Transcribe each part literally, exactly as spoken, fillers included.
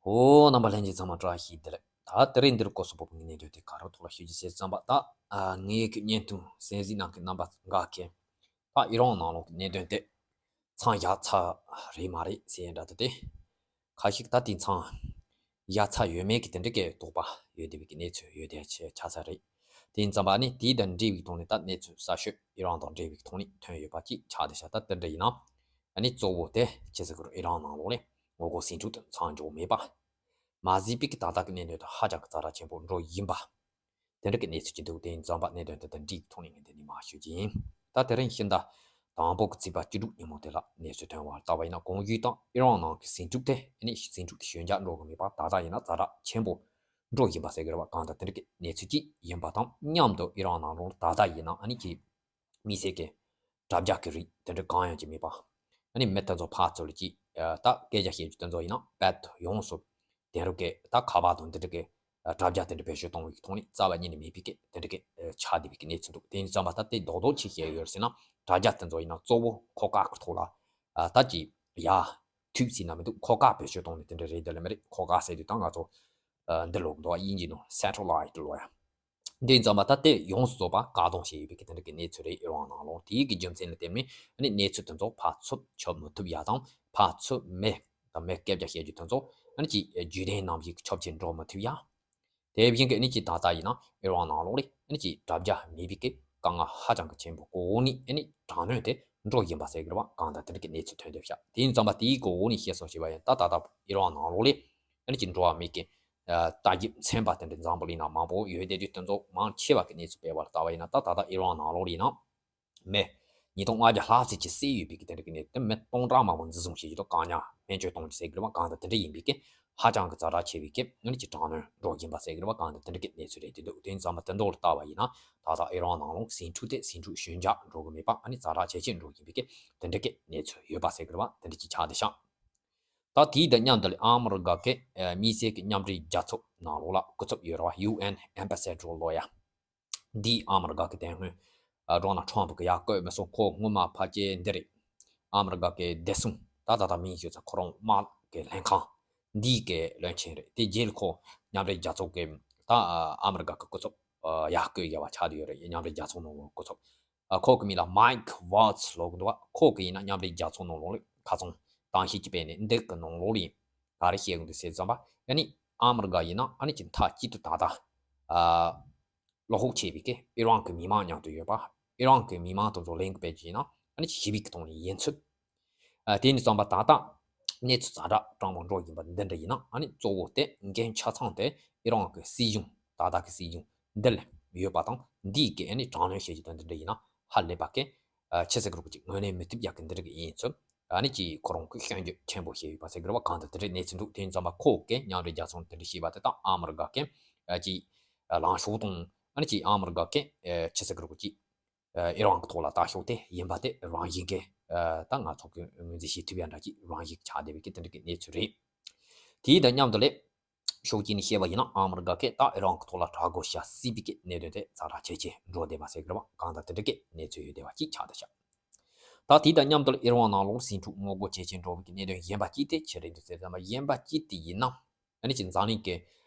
ཨོ། རྣམ་པ་ལྷན་རྒྱས་ཚང་མ་བཀྲ་ཤིས་བདེ་ལེགས། ད་དེ་རིང་འདིར་སྐོར་སོགས་པོ་གི་གནད་དོན་དེ་ག་རེ་ཐོག་ལ་ཞུ་རྒྱུ་ཟེར་ཙམ་པ། ད་ཨ་ངའི་གི་བརྙན་ཐུང་གསན་གཟིགས་གནང་མཁན་རྣམ་པ་འགའ་གིས་ད་ཨི་རན་ནང་ལོགས་ཀྱི་གནད་དོན་དེ་མཚམས་བཞག་ཚར་རེད་མ་རེད་ཟེར་ཡ་འདྲ་འདུག་སྟེ། ཁ་ཤས་ད་དེ་མཚམས་བཞག་ཚར་ཡོད་མེད་ཀྱི་དེ་འདྲ་གི་དོགས་པ་ཡོད་བསྡད་པའི་གི་གནས་ཚུལ་ཡོད་བསྡད་ཆ་ཆགས་ས་རེད། དེ་ཡིན་ཙམ་པ་ནི་དེ་དང་འབྲེལ་བའི་ཐོག་ནས་ད་གནས་ཚུལ་གསར་ཤོས་ཨི་རན་དང་འབྲེལ་བའི་ཐོག་ནས་ཐོན་ཡོད་པ་ཅིག་ཆགས་བསྡད་ཤག་ད་དེ་འདྲ་ཡིན་ན་ཨ་ནི་གཙོ་བོ་དེ་ཁྱེད་ཚོ་གི་ཨི་རན་ནང་ལོགས་ནས་ངོ་རྒོལ་ཟིང་འཁྲུག་དེ་མཚམས་འཇོག་མེད་པ། མ་ཟད་པའི་གི་ད་ལྟ་གི་གནད་དོན་དེ་ཧ་ཅང་གི་ཛ་དྲག་ཆེན་པོ་འགྲོ་བཞིན་པ། དེ་འདྲ་གི་གནས་ཚུལ་ཅིག་འདུག་དེ་ཡིན་ཙམ་པ་གནད་དོན་དེ་དང་འབྲེལ་གྱི་ཐོག་ནས་ངས་འདི་ནས་མར་ཞུ་རྒྱུ་ཡིན། ད་དེ་རིང་ཕྱི་ཟླ་དང་པོ་གི་ཚེས་པ་བཅུ་དྲུག་ཉིན་མོ་དེ་ལ་གནས་ཚུལ་ཐོན་པ་ལྟ་བ་ཡིན་ན། གོང་ཞུས་དང་ཨི་རན་ནང་གི་ཟིང་འཁྲུག་དེ་ཨ་ནི་ཟིང་འཁྲུག་དེ་ཞོད་འཇགས་འགྲོ་གི་མེད་པ། ད་ལྟ་ཡིན་ན་ཛ་དྲག་ཆེན་པོ་འགྲོ་བཞིན་པ་ཟེར་གི་རེད་བ། གང་ལྟར་དེ་འདྲ་གི་གནས་ཚུལ་ཅིག་ཡིན་པ་དང་མཉམ་དུ་ཨི་རན་ནང་ལོགས་ད་ལྟ་ཡིན་ན་ཨ་ནི་གི་དམིགས་བསལ་གྱི་དྲ་རྒྱ་གི་རིགས་དེ་འདྲ་གང་ཡང་ཅིག་མེད་པ། ཨ་ནི་མི་དེ་ཚོ་ཕར་ཚུར་ལ་ཅིག་ད་སྐད་ཆ་བཤད་རྒྱུ་དེ་ཚོ་ཡིན་ན་བལ་ཡོངས་སུ་དེང་རབས་ཀྱི་ད་ཁ་པར་དང་དེ་འདྲ་གི་དྲ་རྒྱ་དེ་འདྲ་བེད་སྤྱོད་གཏོང་བའི་ཐོག་ནས་རྩ་བ་ཉིད་ནས་མེད་པའི་གི་དེ་འདྲ་གི་ཆགས་བསྡད་པའི་གི་གནས་ཚུལ་འདུག་དེ་ཡིན་ཙམ་པ་ད་དེ་རྡོག་རྡོག་ཅིག་བཤད་ཡོད་ཟེར་ན། དྲ་རྒྱ་དེ་ཚོ་ཡིན་ན་གཙོ་བོ་འཁོར་སྐར་གི་ཐོག་ལ་ད་ཅིག་ཡ་དུས་ཟིན་ན་མི་འདུག་འཁོར་སྐར་བེད་སྤྱོད་གཏོང་ནས་དེ་འདྲ་རེད་དེ་ལ་མི་རེད། འཁོར་སྐར་ཟེར་དུས་ད་ང་ཚོ་འདི་ལོག་འདུག་དབྱིན་ཇི་ནང་སེ་ཊེ་ལའིཊ་ལོ་ཡ། འདི་ཡིན་ཙམ་པ་ད་ལྟའི་ཡོངས་སུ་རྫོགས་པ་བཀག་སྡོམ་བྱས་ཡོད་པའི་གི་དེ་འདྲ་གི་གནས་ཚུལ་རེད། ཨི་རན་ནང་ལོགས་དེའི་གི་རྒྱུ་མཚན་ལ་བརྟེན་ནས་ཨ་ནི་གནས་ཚུལ་དེ་ཚོ་ཕར་ཚུར་ཁྱབ་མི་ཐུབ་ཡ་དང་། ཕར་ཚུར་མི་དང་མི་སྐད་ཆ་བཤད་རྒྱུ་དེ་ཚོ་ཨ་ནི་ཅིག་བརྒྱུད་ལྡན་ནང་བཞིན་གྱི་ཁྱབ་ཆེ་འགྲོ་མི་ཐུབ་ཡ། དེ་བཞིན་གྱི་ཨ་ནི་ཅིག་ད་ལྟ་ཡིན་ན་ཨི་རན་ནང་ལོགས་ལ་ཨ་ནི་ཅིག་དྲ་རྒྱ་མེད་པའི་གི་དཀའ་ངལ་ཧ་ཅང་གི་ཆེན་པོ་གོ་ནི་ཨ་ནི་དྲག་གནོན་དེ་འགྲོ་བཞིན་པ་ཟེར་གི་རེད་བ། གང་ལྟར་དེ་འདྲ་གི་གནས་ཚུལ་ཐོན་བསྡད་ཤག་དེ་ཡིན་ཙམ་པ་དེའི་གོ་ནི་བཤད་སོང་ཞེས་པ་ཡིན། ད་ད་ལྟ་ཨི་རན་ནང་ལོགས་ལ་ཨ་ནི་ཅིག་འགྲོ་བ་མིའི་གི་ལྟ་ཞིབ་ཚན་པ་དེ་འདྲ་འཛམ་བུ་གླིང་ན་མང་པོ་ཡོད་བསྡད་དུས་དེ་ཚོ་མང་ཆེ་བ་གི་གནས་ཚུལ་སྤེལ་བ་ལ་ལྟ་བ་ཡིན་ན། ད་ད་ལྟ་ཨི་རན་ནང་ལོགས་ལ་ཡིན་ན་མི་ཉིས་སྟོང་ལྔ་བརྒྱ་ལྷག་ཙམ་ཅིག་བསད་ཡོད་པའི་གི་དེ་འདྲ་གི་གནས་དེ། མི་སྟོང་ཕྲག་མང་པོ་འཛིན་བཟུང་བྱེད་ཀྱི་འདུག་བཀག་ཉར་སྨན་བཅོས་གཏོང་རྒྱུ་ཟེར་གི་རེད་བ། གང་ལྟར་དེ་འདྲ་ཡིན་པའི་གི་ཧ་ཅང་གི་ཛ་དྲག་ཆེ་བའི་གི་ཨ་ནི་ཅིག་དྲག་གནོན་འགྲོ་བཞིན་པ་ཟེར་གི་རེད་བ། གང་ལྟར་དེ་འདྲ་གི་གནས་ཚུལ་རེད་དེ་འདུག་དེ་ཡིན་ཙམ་པ་དེ་འདྲ་ལ་ལྟ་བ་ཡིན་ན་ད་ལྟ་ཨི་རན་ནང་ལོགས་ཟིང་འཁྲུག་དེ་ཟིང་འཁྲུག་ཞོད་འཇགས་འགྲོ་གི་མེད་པ། ཨ་ནི་ཛ་དྲག་ཇེ་ཆེ་འགྲོ་བཞིན་པའི་གི་དེ་འདྲ་གི་གནས་ཚུལ་ཡོད་པ་ཟེར་གི་རེད་བ། དེ་འདྲ་ཅིག་ཆགས་བསྡད་ཤག་ད་དེའི་དང་མཉམ་དུ་ལ་ཨ་མི་རི་ཀ་གི་ཨ་དམིགས་བསལ་གྱི་མཉམ་འབྲེལ་རྒྱལ་ཚོགས་ནང་ལོགས་ལ་སྐུ་ཚབ་ཡོད་རེད་བ། ཡུ་ཨེན་ཨེམ་བྷ་སེ་ཌར་ལོ་ཡ། འདིས་ཨ་མི་རི་ཀ་གི་དེ་སྔོན་ཨ་ཌོ་ནལ་ཊམ་ཕ་གིས་ཡར་བསྐོས་མི་སོང་། ཁོ་སྔོན་མ་ཕལ་ཆེར་འདི་རེད། ཨ་མི་རི་ཀ་གི་བདེ་སྲུང་ད་ད་ལྟ་མིང་ཤོད་ཚ་ཁོ་རང་དམག་གི་ལྷན་ཁང་འདིའི་གི་བློན་ཆེན་རེད། དེ་རྗེས་ལ་ཁོ་མཉམ་འབྲེལ་རྒྱལ་ཚོགས་ཀྱི་ད་ཨ་མི་རི་ཀ་གི་སྐུ་ཚབ་ཨ་ཡར་བསྐོས་ཡ་བ་ཆགས་བསྡད་ཡོད་རེད། མཉམ་འབྲེལ་རྒྱལ་ཚོགས་ནང་ལོགས་སྐུ་ཚབ། ཨ་ཁོ་གི་མིང་ལ་མའིག་ཝཱལ་ཊི་ལབ་ཀྱི་འདུག་བ། ཁོ་གི་ཡིན་ན་མཉམ་འབྲེལ་རྒྱལ་ཚོགས་ནང་ལོགས་ལ་ཁ་སང་གཏམ་བཤད་ཅིག་སྤེལ་ནས་འདི་གི་ནང་ལོགས་ལ་ག་རེ་བཤད་ཀྱི་འདུག་ཟེར་ཙམ་པ། ཨ་ནི་ཨ་མི་རི་ཀ་ཡིན་ན་ཨ་ནི་ཅིག་མཐའ་གཅིག་ཏུ་ད་ལྟ་ཨ་བློ་ཁོག་ཆེ་བའི་གི་ཨི་རན་གི་མི་མང་མཉམ་དུ་ཡོད་པ། ཨི་རན་གི་མི་མང་དེ་ཚོ་ལེན་གི་སྤེལ་གྱི་ཡིན་ན་ཨ་ནི་ཞི་བའི་གི་ཐོག་ནས་ཡིན་ཚུལ། ཨ་དེ་ནི་ཙམ་པ་ད་ལྟ་གནས་ཚུལ་ཛ་དྲག་སྤྲང་པོ་འགྲོ་བཞིན་པ་འདི་འདྲ་ཡིན་ན། ཨ་ནི་གཙོ་བོ་དེ་འགན་ཆ་ཚང་དེ་ཨི་རན་གི་སྲིད་གཞུང་ད་ལྟ་གི་སྲིད་གཞུང་འདི་ལ་ཡོད་པ་དང་། འདིས་གི་ཨ་ནི་དྲག་གནོན་བྱེད་ཀྱི་དོན་འདི་འདྲ་ཡིན་ན་ཧ་ལས་པ་གི་ཨ་ཆི་ཟེར་གི་རེད་གོ། ཅིག་ངོས་ལེན་མི་ཐུབ་ཡག་གི་འདི་འདྲ་གི་ཡིན་ཚུལ། ཨ་ནི་ཅིག་ཁོ་རང་གི་སྐྱོན་བརྗོད་ཆེན་པོ་བྱས་ཡོད་པ་ཟེར་གི་རེད་བ། གང་ལྟར་དེ་འདྲའི་གནས་ཚུལ་འདུག་དེ་ཡིན་ཙམ་པ་ཁོ་གི་མཉམ་འབྲེལ་རྒྱལ་ཚོགས་འདི་འདྲ་བྱས་པ་དེ་དང་ཨ་མི་རི་ཀ་གི་ཨ་ཅིག་ལངས་ཕྱོགས་དང་། ཨ་ནི་ཅིག་ཨ་མི་རི་ཀ་གི་ཨ་ཆི་ཟེར་གི་རེད་གོ། ཅིག་ཨ་ཨི་རན་གི་ཐོག་ལ་ལྟ་ཕྱོགས་དེ་ཡིན་པ་དེ་རང་བཞིན་གྱི་ཨ་ད་ང་ཚོ་གི་ངོས་འཛིན་བྱེད་ཐུབ་ཡ་འདྲ་ཅིག་རང་བཞིན་གྱི་ཆགས་བསྡད་པའི་གི་དེ་འདྲ་གི་གནས་ཚུལ་རེད། དེའི་དང་མཉམ་དུ་ལས་ཕྱོགས་གཅིག་ནས་བཤད་པ་ཡིན་ན་ཨ་མི་རི་ཀ་གིས་ད་ཨི་རན་གི་ཐོག་ལ་དྲག་རྒོལ་བྱ་སྲིད་པའི་གི་གནད་དོན་དེ་ཛ་དྲག་ཇེ་ཆེ་འགྲོ་བསྡད་པ་ཟེར་གི་རེད་བ། གང་ལྟར་དེ་འདྲ་གི་གནས་ཚུལ་ཡོད་བསྡད་པ་ཅིག་ཆགས་བསྡད་ཤག་ད་དེའི་དང་མཉམ་དུ་ལ་ཨི་རན་ནང་ལོགས་ཟིང་འཁྲུག་ངོ་རྒོལ་ཇེ་ཆེ་འགྲོ་བའི་གི་གནད་དོན་གཞན་པ་གཅིག་དེ་ཆི་རེད་འདུག་ཟེར་ཙམ་པ། གཞན་པ་གཅིག་དེ་ཡིན་ན་ཨ་ནི་ཅིག་འཛམ་གླིང་གི་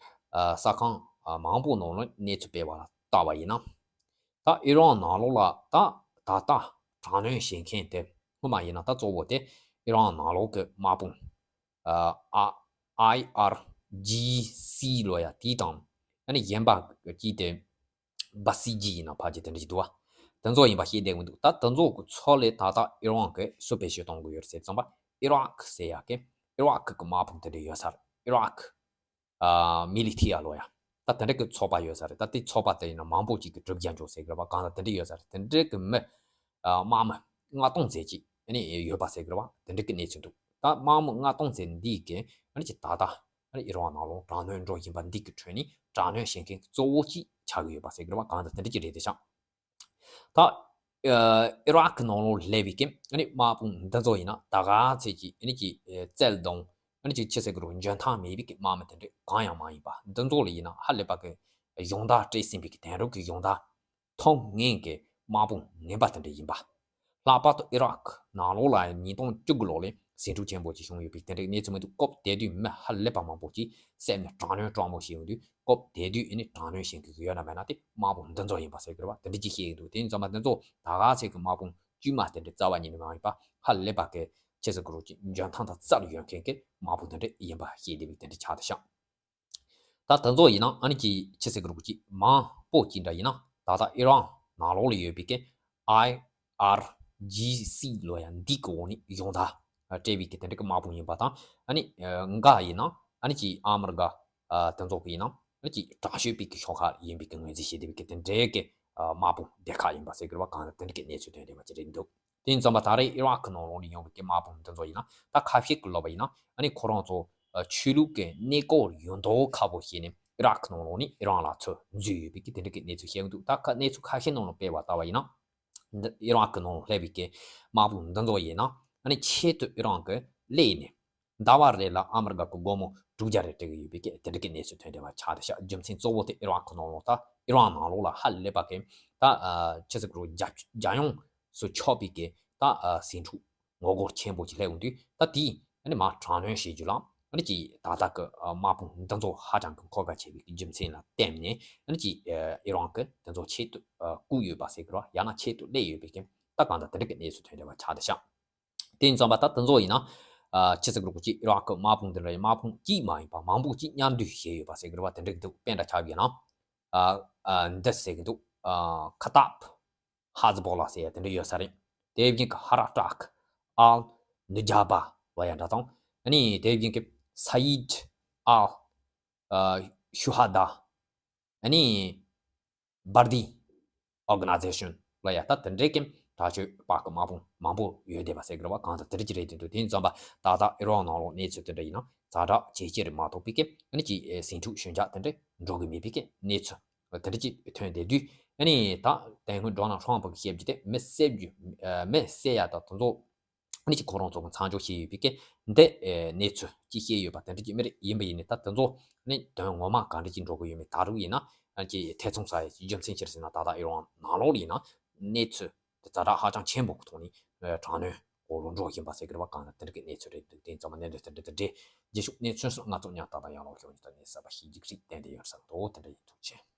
ཨ་ས་ཁང་ཨ་མང་པོ་ནང་ལ་གནས་ཚུལ་སྤེལ་བ་ལ་བལྟ་བ་ཡིན་ན། ད་ཨི་རན་ནང་ལོགས་ལ་ད་ད་ལྟ་དྲག་གནོན་བྱེད་མཁན་དེ་སྔོན་མ་ཡིན་ན་ད་གཙོ་བོ་དེ་ཨི་རན་ནང་ལོགས་ཀྱི་དམག་དཔུང་ཨ་ཨ་ཨའི་ཨར་ཇི་སི་ལབ་ཡ་དེ་དང་། ཨ་ནི་གཞན་པ་གཅིག་དེ་བ་སི་ཇི་ཡིན་ན་ཕལ་ཆེར་དེ་འདྲ་ཞིག་འདུག་བ། དེ་ཚོ་ཡིན་པ་ཤེས་བསྡད་ཀྱི་འདུག་ད་དེ་ཚོ་གི་ཚོ་ལས་ད་ལྟ་ཨི་རན་གྱིས་སུ་བེད་སྤྱོད་གཏོང་གི་ཡོད་རེད་ཟེར་ཙམ་པ། ཨི་རག་ཟེར་ཡ་གི་ཨི་རག་གི་དམག་དཔུང་དེ་འདྲ་ཡོད་ས་རེད། ཨི་རག་ཨ་མི་ལི་ཐི་ཡ་ལབ་ཡ། ད་དེ་འདྲ་གི་ཚོགས་པ་ཡོད་ས་རེད། ད་དེ་ཚོགས་པ་དེ་ཡིན་ན་མང་པོ་ཅིག་གི་གྲུབ་རྒྱལ་འཇོག་ཟེར་གི་རེད་བ། གང་ལྟར་དེ་འདྲ་ཡོད་ས་རེད། དེ་འདྲ་གི་མི་ཨ་དམག་མི་ལྔ་སྟོང་ཙམ་ཅིག་ཨ་ནི་ཡོད་པ་ཟེར་གི་རེད་བ། དེ་འདྲ་གི་གནས་ཚུལ་འདུག་ད་དམག་མི་ལྔ་སྟོང་ཙམ་འདི་གི་ཨ་ནི་ཅིག་ད་ལྟ་ཨ་ནི་ཨི་རན་ནང་ལོགས་དྲག་གནོན་འགྲོ་བཞིན་པ་འདི་གི་ཁྲོད་ནས་དྲག་གནོན་བྱེད་མཁན་གཙོ་བོ་ཅིག་ཆགས་ཀྱི་ཡོད་པ་ཟེར་གི་རེད་བ། གང་ལྟར་དེ་འདྲ་ཅིག་རེད་དེ་ཤག་ད་ཨ་ཨི་རག་གི་ནང་ལོགས་སླེབས་པའི་གི་ཨ་ནི་དམག་དཔུང་འདི་ཚོ་ཡིན་ན་ད་ག་ཚོད་ཀྱི་ཨ་ནི་ཅིག་ཨ་རྩལ་དང་ཨ་ནི་ཅིག་ཆི་ཟེར་གི་རེད། འཇོན་ཐང་མེད་པའི་གི་དམག་མི་དེ་འདྲ་གང་ཡང་མ་ཡིན་པ། འདི་ཚོ་ལ་ཡིན་ན་ཧ་ལས་པ་གི་སྦྱོང་བརྡར་སྤྲད་ཟིན་པའི་གི་དེང་རབས་ཀྱི་སྦྱོང་བརྡར་ཐོབ་མཁན་གྱི་དམག་དཔུང་ངན་པ་དེ་འདྲ་ཡིན་པ། ལྷག་པར་དུ་ཨི་རག་ནང་ལོགས་ལ་ཉིས་སྟོང་བཅུ་དགུ་ལོ་ལ་ ཟིང་འཁྲུག་ཆེན་པོ་ཅིག་བྱུང་ཡོད་པའི་དེ་འདྲའི་གནས་ཚུལ་མི་འདུག་སྐབས་དེ་དུས་མི་ཧ་ལས་པ་མང་པོ་ཅིག་སེམས་ནས་དྲག་གནོན་དྲག་མོ་བྱས་ཡོང་དུས། སྐབས་དེ་དུས་ཨ་ནི་དྲག་གནོན་བྱེད་མཁན་གྱི་ཡོད་ན་མེད་ན་དེ་དམག་དཔུང་འདི་ཚོ་ཡིན་པ་ཟེར་གི་རེད་བ། དེ་འདྲ་ཅིག་བཤད་ཡོང་དུས། དེ་ཡིན་ཙང་མ་དེ་ཚོ་ད་ག་ཚད་ཀྱི་དམག་དཔུང་དཀྱུས་མ་དེ་འདྲ་རྩ་བ་ཉིད་ནས་མ་ཡིན་པ། ཧ་ལས་པ་གི་ཆི་ཟེར་གི་རེད། ཅིག་འཇོན་ཐང་དང་རྩལ་ཡོད་མཁན་གྱི་དམག་དཔུང་དེ་འདྲ་ཡིན་པ་ཤེས་བདེ་བའི་དེ་འདྲ་ཆགས་བསྡད་ཤག་ད་དེ་ཚོ་ཡིན་ན་ཨ་ནི་ཅིག་ཆི་ཟེར་གི་རེད། ཅིག་མང་པོ་ཅིག་འདྲ་ཡིན་ན་ད་ལྟ་ཨི་རན་ནང་ལོགས་ལ་ཡོད་པའི་གི་ཨའི་ཨར་ཇི་སི་ལབ་ཡ་འདི་གི་འོག་ནས་ཡོངས་བསྡད་སྤྲད་པའི་གི་དེ་འདྲ་གི་དམག་དཔུང་ཡིན་པ་དང་། ཨ་ནི་འགའ་ཡིན་ན་ཨ་ནི་ཅིག་ཨ་མི་རི་ཀ་དེ་ཚོ་གི་ཡིན་ན་ཨ་ནི་ཅིག་དྲག་ཤོས་པའི་གི་ཤོག་ཁག་ཡིན་པའི་གི་ངོས་འཛིན་བྱེད་བསྡད་པའི་གི་དེ་འདྲའི་གི་དམག་དཔུང་སྡེ་ཁག་ཡིན་པ་ཟེར་གི་རེད་བ། གང་ལྟར་དེ་འདྲ་གི་གནས་ཚུལ་ཐོན་བསྡད་པ་ཅིག་རེད་འདུག་དེ་ཡིན་ཙང་མ་ད་རེས་ཨི་རག་གི་ནང་ལོགས་ནས་ཡོང་བའི་གི་དམག་དཔུང་འདི་ཚོ་ཡིན་ན་ད་ཁ་ཤས་ཀྱིས་ལབ་པ་ཡིན་ན་ཨ་ནི་ཁོ་རང་ཚོ་ཆོས་ལུགས་ཀྱི་གནས་སྐོར་ཡོད་མདོག་ཁ་པོ་བྱས་ནས་ཨི་རག་གི་ནང་ལོགས་ནས་ཨི་རན་ལ་ཚུར་འཛུལ་ཡོད་པའི་གི་དེ་འདྲ་གི་གནས་ཚུལ་བཤད་ཀྱི་འདུག་ད་ཁ་གནས་ཚུལ་ཁ་ཤས་ནང་ལ་སྤེལ་བ་ལྟ་བ་ཡིན་ན། འདི་ཨི་རག་གི་ནང་ལ་སླེབས་པའི་གི་དམག་དཔུང་འདི་ཚོ་ཡིན་ན་ཨ་ནི་ཆེད་དུ་ཨི་རན་གྱིས་སླེབས་ནས་ཟླ་བ་རེ་ལ་ཨ་མི་རི་ཀ་གི་སྒོར་མོ་དྲུག་བརྒྱ་རེ་སྤྲད་ཀྱི་ཡོད་པའི་གི་དེ་འདྲ་གི་གནས་ཚུལ་ཐོན་བསྡད་པ་ཆགས་བསྡད་ཤག་རྒྱུ་མཚན་གཙོ་བོ་དེ་ཨི་རག་གི་ནང་ལོགས་ད་ཨི་རན་ནང་ལོགས་ལ་ཧ་ལས་པ་གི་ད་ཆི་ཟེར་གི་རེད། རྒྱ་རྒྱལ་ཡོངས་སུ་ཁྱབ་པའི་གི་ད་ཟིང་འཁྲུག་ངོ་རྒོལ་ཆེན་པོ་ཅིག་སླེབས་ཡོང་དུས། ད་དེས་ཨ་ནི་མར་དྲག་གནོན་བྱེད་རྒྱུ་ལ་ཨ་ནི་ཅིག་ད་ལྟ་གི་དམག་དཔུང་འདི་ཚོ་ཧ་ཅང་གི་མཁོ་གལ་ཆེ་བའི་གི་རྒྱུ་མཚན་ལ་བརྟེན་ནས་ཨ་ནི་ཅིག་ཨི་རན་གྱིས་དེ་ཚོ་ཆེད་དུ་བསྐུལ་ཡོད་པ་ཟེར་གི་རེད་བ། ཡང་ན་ཆེད་དུ་སླེབས་ཡོད་པའི་གི་ད་གང་ལྟར་དེ་འདྲ་གི་གནས་ཚུལ་ཐོན་བསྡད་པ་ཆགས་བསྡད་ཤག་དེ་ཡིན་ཙང་མ་ད་དེ་ཚོ་ཡིན་ན་ཨ་ཆི་ཟེར་གི་རེད། ཅིག་ཨི་རག་གི་དམག་དཔུང་འདི་འདྲ་ཡི་དམག་དཔུང་གཅིག་མ་ཡིན་པ་མང་པོ་ཅིག་མཉམ་འདུས་བྱས་ཡོད་པ་ཟེར་གི་རེད་བ། དེ་འདྲ་གི་འདུག་དཔེ་འདྲ་ཆགས་ཡོད་ན་ཨ་ཨ་འདི་ཟེར་གི་འདུག་ཨ་ཁ་ཏབ་ཧ་ཛི་བོ་ལ་ཟེར་ཡ་དེ་འདྲ་ཡོད་ས་རེད། དེ་བཞིན་གི་ཧ་ར་ཏྲག་ཨལ་ནུ་ཇ་བ་ལབ་ཡ་འདྲ་དང་། ཨ་ནི་དེ་བཞིན་གི་སཱ་ཡིད་ཨལ་ཨ་ཤུ་ཧ་ད། ཨ་ནི་བར་དི་ཨོར་ག་ནའི་ཛེ་ཤན་ལབ་ཡ་ད་དེ་འདྲའི་གི་དྲག་སྤྱོད་པ་གི་དམག་དཔུང་མང་པོ་ཡོད་བསྡད་པ་ཟེར་གི་རེད་བ། གང་ལྟར་དེ་འདྲ་ཅིག་རེད་དེ་འདུག་དེ་ཡིན་ཙང་མ་ད་ལྟ་ཨི་རན་ནང་ལོགས་གནས་ཚུལ་དེ་འདྲ་ཡིན་ན་ཛ་དྲག་ཇེ་ཆེ་རུ་མ་གཏོགས་པའི་གི་ཨ་ནི་ཅིག་ཟིང་འཁྲུག་ཞོད་འཇགས་དེ་འདྲ་འགྲོ་གི་མེད་པའི་གི་གནས་ཚུལ་དེ་འདྲ་ཅིག་ཐོན་བསྡད་དུས། ཨ་ནི་ད་དེ་སྔོན་ཌོ་ནལ་ཊམ་པ་གིས་བཤད་རྒྱུ་དེ་མི་བསད་རྒྱུ། ཨ་མི་བསད་ཡ་ད་དེ་ཚོ་ཨ་ནི་ཅིག་ཁོ་རང་ཚོ་གི་མཚམས་འཇོག་བྱས་ཡོད་པའི་གི་འདི་ཨ་གནས་ཚུལ་ཅིག་བཤད་ཡོད་པ་དེ་འདྲ་ཅིག་མི་རེད། ཡིན་པ་ཡིན་ནའི་ད་དེ་ཚོ་ཨ་ནི་དོན་ངོ་མ་ག་འདྲ་ཅིག་འགྲོ་གི་ཡོད་མེད་ད་རུང་ཡིན་ན་ཨ་ནི་ཅིག་ཐེ་ཚོམ་ཟ་ཡ་ཅིག་རྒྱུ་མཚན་ཅི་རེད་ཟེར་ན། ད་ལྟ་ཨི་རན་ནང་ལོགས་ལ་ཡིན་ན་གནས་ཚུལ་དེ་ཛ་དྲག་ཧ་ཅང་ཆེན་པོ་གི་ཐོག་ནས་ཨ་དྲག་གནོན་འོག་ལ་འགྲོ་བཞིན་པ་ཟེར་གི་རེད་བ། གང་ལ་དེ་འདྲ་གི་གནས་ཚུལ་རེད་འདུག་དེ་ཡིན་ཙང་མ་གནས་ཚུལ་དེ་འདྲ་དེ་འདྲ་རྗེས་ཕྱོགས་གནས་ཚུལ་སོགས་ང་ཚོ་ཉག་ཏག་ཏག་ཡར་ལོག་ཤོག་ཡིན་ད་གནས་ས་པ་ཞིག་འཇིགས་སྲིད་བསྟན་དེ་ཡོད་ས་འདུག་དེ་འདྲ་ཡིན། ཐུགས་རྗེ་ཆེ།